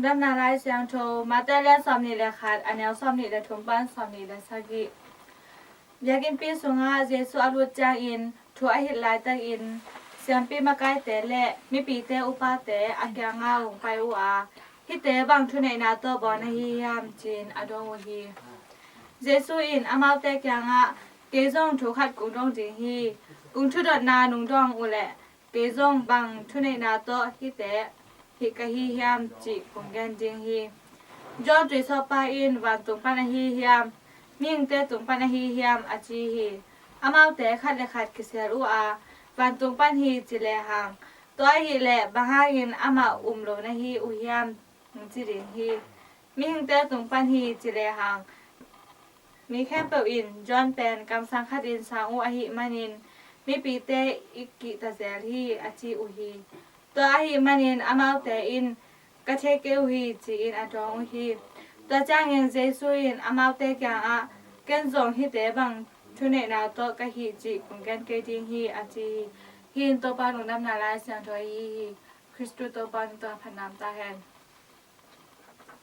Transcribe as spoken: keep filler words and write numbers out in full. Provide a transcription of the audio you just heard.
Lungdamna Lai Siangtho, Matthai lian sawmnih le khat, a neu sawmnih le thum pan sawmnih le sagih. Biakinnpi sungah Jesu a lut ciangin thu a hilh laitakin siampi makaite le mipite upate a kiangah hong pai uh a, hihte bang thuneihna tawh bawl na hi hiam, ci-in a dong uh hi. Jesu in amaute kiangah, kei zong thu khat kong dong ding hi. Kong thudotna nong dawng uh leh kei zong bang thuneihna tawh hihte hih ka hi hiam cih kong gen ding hi. John tuisawppa in vantung pan ahi hiam, mihingte tung pan ahi hiam, a ci hi. Amaute khat le khat kisel uh a, vantung pan hi ci lehang, tua ahih leh bang hangin amah um lo na hi uh hiam, hong ci ding hi. Mihingte tung pan hi ci lehang, mi khempeuh in John pen kamsang khatin sang uh ahih manin mipite i kihta zel hi, a ci uh hi. Tua ahih manin amaute in ka thei kei uh hi, ci-in a dawng uh hi. Tua ciangin Jesu in amaute kiangah, ken zong hihte bang thuneihna tawh ka hih cih kong gen kei ding hi, a ci hi. Hih in Topa Lungdamna Lai Siangtho ahi hi. Khristu Topa min tawh phatnam ta hen.